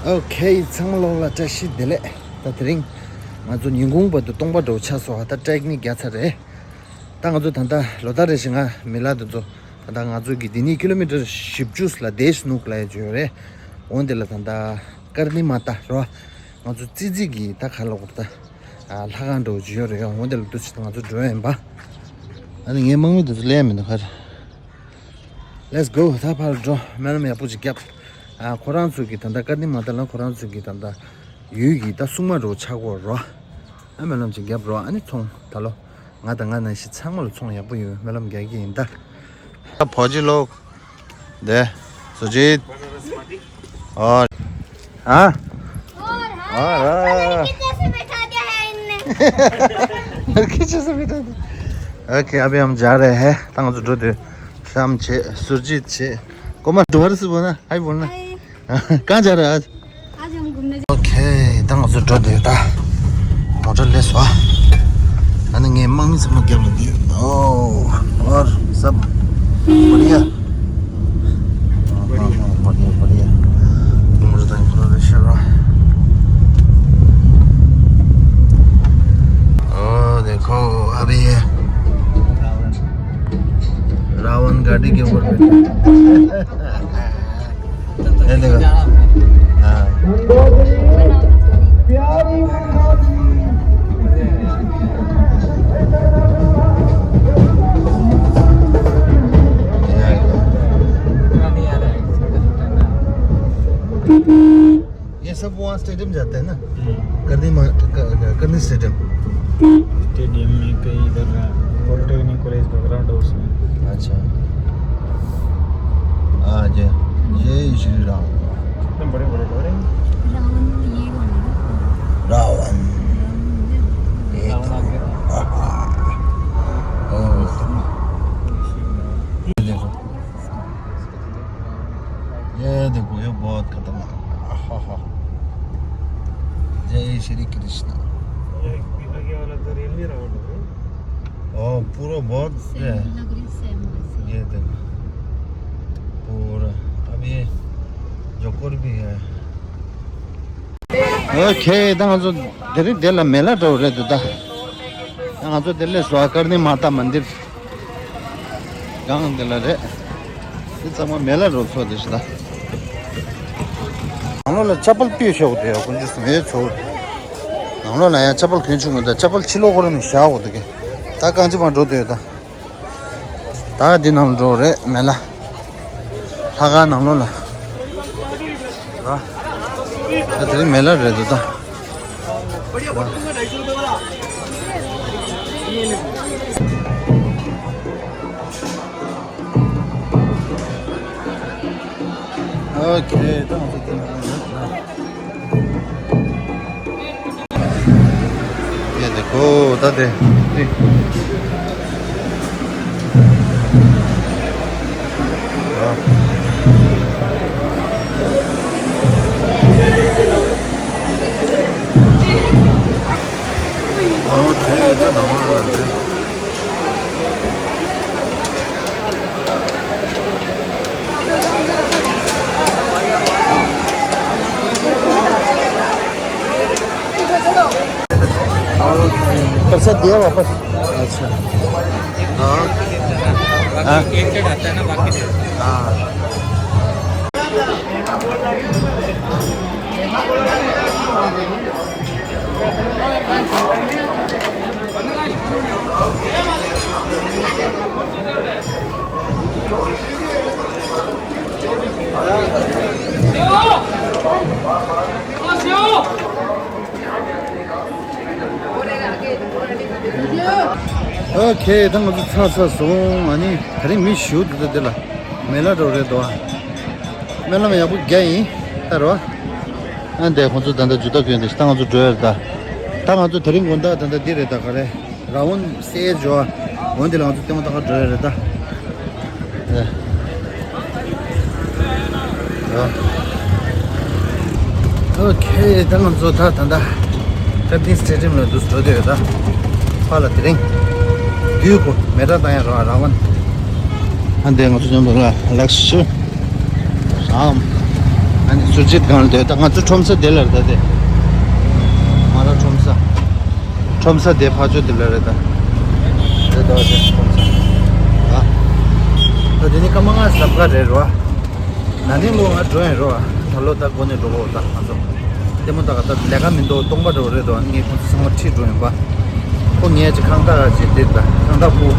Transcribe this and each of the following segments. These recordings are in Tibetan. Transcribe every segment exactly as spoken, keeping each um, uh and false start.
ཨོ་ཁེ། ཚང་མ་ལོག་ལ་བཀྲ་ཤིས་བདེ་ལེགས། ད་དེ་རིང་ང་ཚོ་ཉིན་གུང་བར་དུ་སྟོང་པ་འདྲ་བོ་ཆགས་སོང་བ། ད་ཊེག་ནིག་རྒྱག་ཚར་རེད། ད་ང་ཚོ་ད་ལྟ་ལོ་ལྟར་རེ་བཞིན་ང་མི་ལ་དེ་ཚོ་ད་ལྟ་ང་ཚོ་གི་འདི་ནས་ཀི་ལོ་མི་ཊར་བཞི་བཅུ་ལ་དེ་ཤ་ནུག་ལ་ཡ་ཅིག་ཡོད་རེད། འོན་ཏེ་ལ་ད་ལྟ་ཀར་ནི་མ་ཏཱ་རོ། ང་ཚོ་ཙི་ཙི་གི་ད་ག་ལ་འོར་ད་ལྷ་ཁང་འདྲ་བོ་ཅིག་ཡོད་རེད། འོན་ཏེ་ལ་དུ་ཅི་ད་ང་ཚོ་འགྲོ་ཡིན་པ། ཨ་ནི་ངའི་དམག་མི་དེ་ཚོ་སླེབས་མི་འདུག་ག་རེ། Let's go. ད་ཕར་འགྲོ། སྨོན་ལམ་ཡག་པོ་ཅིག་བརྒྱབ། ཨ། ཁོ་རང་ཚོ་གི་ད་ལྟ་ཀར་ནི་མ་ཏཱ་ལ་ཁོ་རང་ཚོ་གི་ད་ལྟ་ཡུལ་གྱི་ད་སྲུང་མ་འདྲ་བོ་ཆགས་ཀྱི་ཡོད་རེད། ཨ། སྨོན་ལམ་ཅིག་བརྒྱབ་རོགས། ཨ་ནི་ཚོང་ད་ལོ་ང་དང་ང་ནང་བཞིན་ཚང་མ་ལ་ཚོང་ཡག་པོ་ཡོད། སྨོན་ལམ་རྒྱག་གི་ཡིན་ད། ད་ཕོ་ཇི་ལོག་དེ་སུ་ཇིད། ཨོ། ཨ། और हाँ, और हाँ। किचन से बैठा दिया है इनने। और किचन से बैठा दिया। ओके, अभी हम जा रहे हैं। ད་ང་ཚོ་འགྲོ་དུས་ཤམ་བྱེད། སུར་ཇིད་བྱེད། कोमल दोबारा से बोलना, हाय बोलना। हाय। कहाँ जा रहे हैं आज? आज हम घूमने जा- ओके, ད་ང་ཚོ་འགྲོ་དུས་ད་མོ་ཊ་སླེབས་སོང་། ཨ་ནི་ངའི་དམག་མི་ཚང་མ་རྒྱབ་ལ་འདུག་ཨོ། और सब बढ़िया? बढ़िया। बढ़िया, बढ़िया। मुझे तो इम्प्रूव है, चलो। ओ, देखो, अभी ये रावण गाड़ी के ऊपर बैठा। ये देखो। हाँ। ये सब वहाँ स्टेडियम जाते हैं ना? हम्म। करनी मा-, क-, क-, करनी स्टेडियम। स्टेडियम में कई इधर पॉलिटेक्निक कॉलेज का ग्राउंड है उसमें। अच्छा। हाँ, जय, जय श्री राम। कितने बड़े बड़े घर हैं। रावण ये वाला ना। रावण। रावण ये। ये रावण तो। आगे। हाँ, हाँ। ओ। ये देखो। ये देखो, ये बहुत खतरनाक। आहा हा। जय श्री कृष्ण। ये आगे वाला तो रेलवे राउंड है। ओ, पूरा बहुत सेम, है। लग रही सेम वैसे। ये देखो। पूरा। अब ये जोकर भी है। ཨོ་ཁེ། ད་ང་ཚོ་དེ་རིང་དེ་ལ་མེ་ལ་འགྲོ་རེད་འདུག་ད་ང་ཚོ་དེ་ལས་སུ་ཀར་ནི་མ་ཏཱ་མན་དིར་སྒང་དེ་ལ་རེད། དེ་ཚང་མ་མེ་ལ་འགྲོ་ཚོ་དེ་ཤི་ད། ནང་ལོགས་ལ་ཅ་པལ་ཕུད་ཤོག་དེ་ཡ་ཀུན་ཅི་སུ་མེད་ཚོ། ནང་ལོགས་ལ་ཡང་ཅ་པལ་གོན་ཆུང་གི་ད་ཅ་པལ་ཕྱི་ལོགས་ཁོ་རང་ནས་བཞག་འོ་དེ་གི། ད་རྐང་གཅིག་མ་འགྲོ་དེ་ཡོད་ད། ད་འདི་ནང་འགྲོ་རེད་མེ་ལ། ལྷ་ཁང་ནང་ལོགས་ལ། ད་དེ་རིང་མེ་ལ་རེད་འདུག་ད། ཨོ་ཁེ། ད་ང་ཚོ་དེ་ནང་ལ། ये देखो, उधर दे। प्रसाद दिया वापस। अच्छा। हाँ। हाँ। हाँ। ཨོ་ཁེ། ད་ང་ཚོ་ཚར་ཚར་སོང་། ཨ་ནི་དེ་རིང་མི་ཞུ་འདུག་ད་འདི་ལ་མེ་ལ་འགྲོ་རེད་དོ། སྨོན་ལམ་ཡག་པོ་རྒྱག་ཡིན་ད་རོ། ཨ་འདས་ཁོང་ཚོ་ད་ལྟ་ཇུ་ཏ་གྱོན་ཏེ་ད་ང་ཚོ་འགྲོ་ཡ་རེད་ད། ད་ང་ཚོ་དེ་རིང་དགོང་དག་ད་ལྟ་འདི་རེད་ད་ག་རེ། ར་ཝན་སེ་ཇོ། འོན་ཏེ་ལ་ང་ཚོ་ལྟད་མོ་ལྟ་ག་འགྲོ་ཡ་རེད་ད། ཨོ་ཁེ། ད་ང་ཚོ་ད་ད་ད་ཀར་ནི་སི་ཊེ་ཌི་ཡམ་ལ་འདུག་འགྲོ་བསྡད་ཡོད་ད། ཕ་ལ་དེ་རིང་དུས་ཁོ་མེ་སྲེག་བཏང་ཡ་ར་ར་ཝན། ཨ་འདས་ང་ཚོ་མཉམ་དུ་ལ་ལགས་ཤུ་རམ། ཨ་ནི་སུ་ཇིད་སྒང་ལ་སྡོད། ད་ང་ཚོ་ཁྲོམ་ས་དེ་ལ་རེད། ད་དེ་མ་ར་ཁྲོམ་ས། ཁྲོམ་ས་དེ་ཕར་ཕྱོགས་དེ་ལ་རེད། ད་རེད་དོ། དེ་ཁྲོམ་ས། ད་ད་དེ་ནི་སྐར་མ་ལྔ་ཙམ་ཁ་རེད་རོ། ན་ནིང་ལོ་ང་འགྲོ་ཡིན་རོ། ད་ལོ་ད་འགོ་ནས་འགྲོ་གོ། ད་ང་ཚོ་ལྟད་མོ་ལྟ་ག་ད་ལས་ཀ་མི་འདུག་སྟོང་པ་འགྲོ་རེད་དོ། ངས་ཁོང་ཚོ་ཚང་མ་ཁྲིད་འགྲོ་ཡིན་པ། ཁོ་ངས་ཅིག་ཁང་བདག་ཅིག་དེ་ད་ཁང་བདག་སྤུ།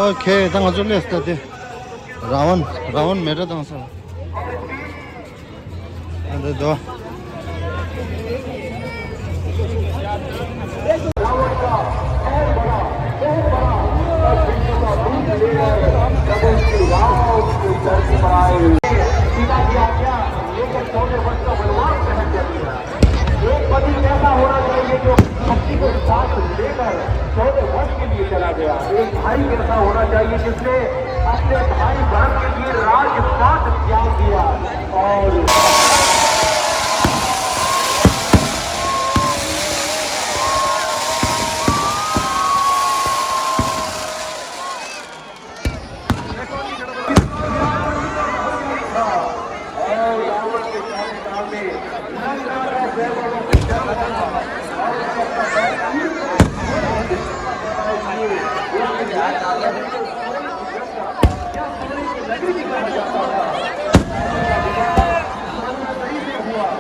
ཨོ་ཁེ། ད་ང་ཚོ་སླེབས་ད་དེ། ར་ཝན། ར་ཝན་མེ་ཏྲ་བཏང་ས། ཨ་འདི་དོ། एक पति कैसा होना चाहिए जो पत्नी को साथ लेकर चौदह वर्ष के लिए चला गया। एक भाई कैसा होना चाहिए जिसने अपने भाई बहन के लिए राजपाट त्याग दिया। और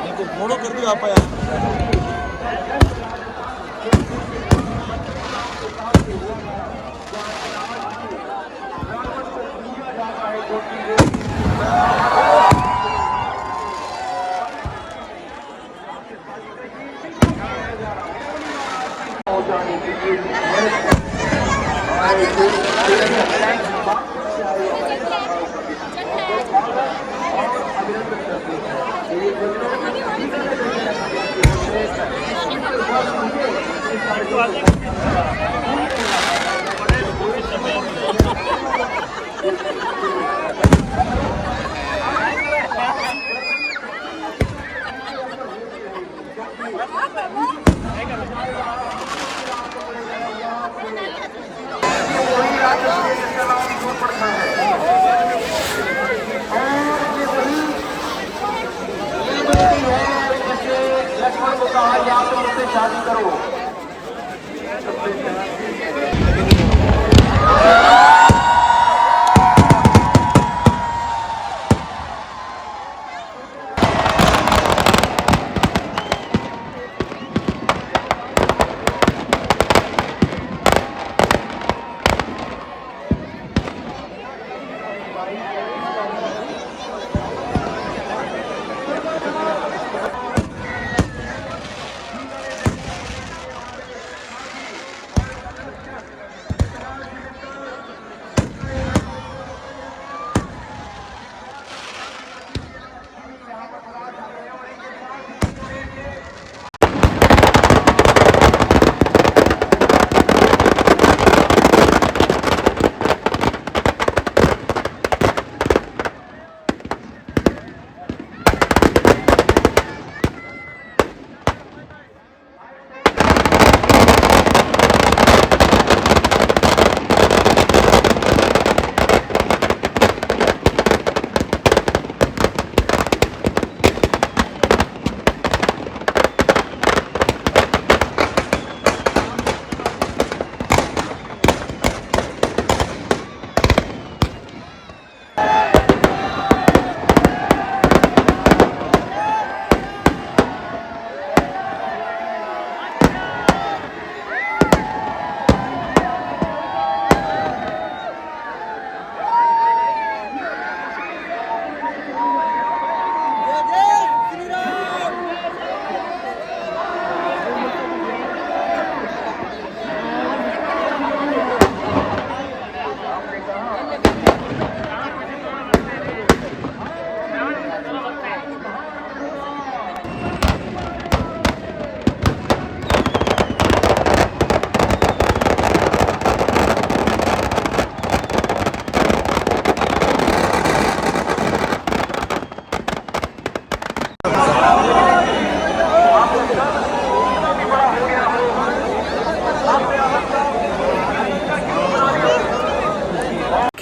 ये तो घोड़ों कर दिया आपा यार।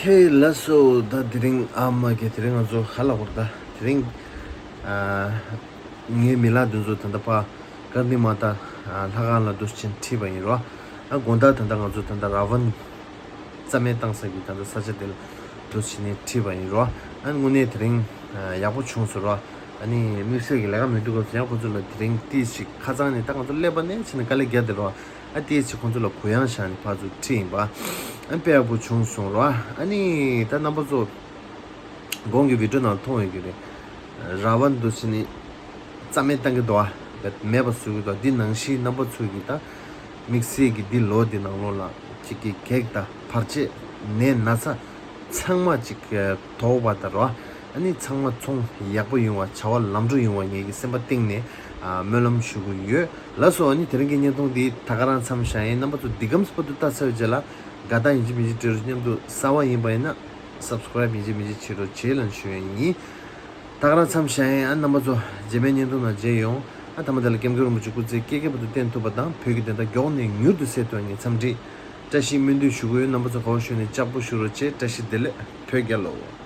ཧེ་ལགས་སོ། ད་དེ་རིང་ཨ་མ་གི་དེ་རིང་ང་ཚོ་ཧ་ལ་བོར་ད་དེ་རིང་ཨ་ངའི་མི་ལ་དུ་ཚོ་ད་ལྟ་པ་ཀར་ནི་མ་ད་ལྷ་ཁང་ལ་འདུག་ཕྱིན་ཁྲིད་པ་ཡིན་རོ། ཨ་དགོང་དག་ད་ལྟ་ང་ཚོ་ད་ལྟ་ར་ཝན་རྩ་མེད་བཏང་ས་གི་ད་ལྟ་ས་ཆ་དེ་ལ་འདུག་ཕྱིན་ནས་ཁྲིད་པ་ཡིན་རོ། ཨ་དངོས་གནས་དེ་རིང་ཡག་པོ་བྱུང་སོང་རོ། ཨ་ནི་དམིགས་བསལ་གྱི་ལས་ཀ་མི་འདུག་ག་ཡང་ཁོ་ཚོ་ལ་དེ་རིང་ཏིས་ཞིག་ཁ་ཚང་ནས་ད་ང་ཚོ་སླེབས་པ་ནས་ཕྱིན་ནས་དཀའ་ལས་བརྒྱབ་དེ་རོ། ཨ་ཏིས་ཞིག་ཁོ་ཚོ་ལ་གུ་ཡངས་བཞག་ནས་ཕར་ཚུར་ཁྲིད་ཡིན་པ། ཨ་དཔེ་ཡག་པོ་བྱུང་སོང་རོ། ཨ་ནི་ད་རྣམ་པ་ཚོ་གོང་གི་བི་ཌིའོ་ནང་མཐོང་ཡོད་ཀྱི་རེད། ར་ཝན་དུ་ཕྱིན་ནས་རྩ་མེད་བཏང་གི་འདུག་ཨ། མེད་པ་བཟོ་གི་འདུག་འདི་ནང་བཞིན་རྣམ་པ་ཚོ་གི་ད་དམིགས་བསལ་གྱི་འདི་ལོ་འདི་ནང་ལོགས་ལ་ཅིག་གི་གེགས་དང་བར་ཆད་ནད་ན་ཚ་ཚང་མ་ཅིག་དོགས་པ་དང་རོ། ཨ་ནི་ཚང་མ་ཚོང་ཡག་པོ་ཡོང་བ་བྱ་བ་ལམ་འགྲོ་ཡོང་བ་ངེད་ཀྱི་སེམས་པ་གཏིང་ནས་ཨ་སྨོན་ལམ་ཞུ་གི་ཡོད། ལགས་སོ། ཨ་ནི་དེ་རིང་གི་བརྙན་ཐུང་འདི་ད་ག་རང་མཚམས་བཞག་ཡིན། རྣམ་པ་ཚོ་འདི་གམ་སྤར་དུ་ལྟ་ཚར་བའི་རྗེས་ལ་དགའ་རྟགས་ཡིན་གཅིག་མིན་གཅིག་སྤྲད་རོགས། མཉམ་དུ་གསར་པ་ཡིན་པ་ཡིན་ན་སབ་སི་ཀ་རེབ་ཡིན་གཅིག་མིན་གཅིག་བྱེད་རོགས་བྱེད་ལབ་ཞུ་ཡ་ཡིན། ད་ག་རང་མཚམས་བཞག་ཡིན། ཨ་རྣམ་པ་ཚོ་རྗེས་མའི་བརྙན་ཐུང་ནང་མཇལ་ཡོང་། ཨ་ཐ་མ་དེ་ལ་ཀེམ་ཀེམ་རིན་པོ་ཆེ་སྐུ་ཚེ་བསྐལ་བརྒྱ་བར་དུ་བརྟན་ཐུབ་པ་དང་བོད་ཀྱི་བདེན་མཐའ་མགྱོགས་ནས་མྱུར་དུ་གསལ་ཐུབ་ངེད་འཚམས་འདྲི་བཀྲ་ཤིས་སྨོན་འདུན་ཞུ་གི་ཡོད། རྣམ་པ་ཚོ་ག་བ་བཞུགས་ནས་ལྕགས་པོ་བཞུགས་རོགས་བྱེད། བཀྲ་ཤིས་བདེ་ལེགས། བོད་རྒྱལ་ལོ།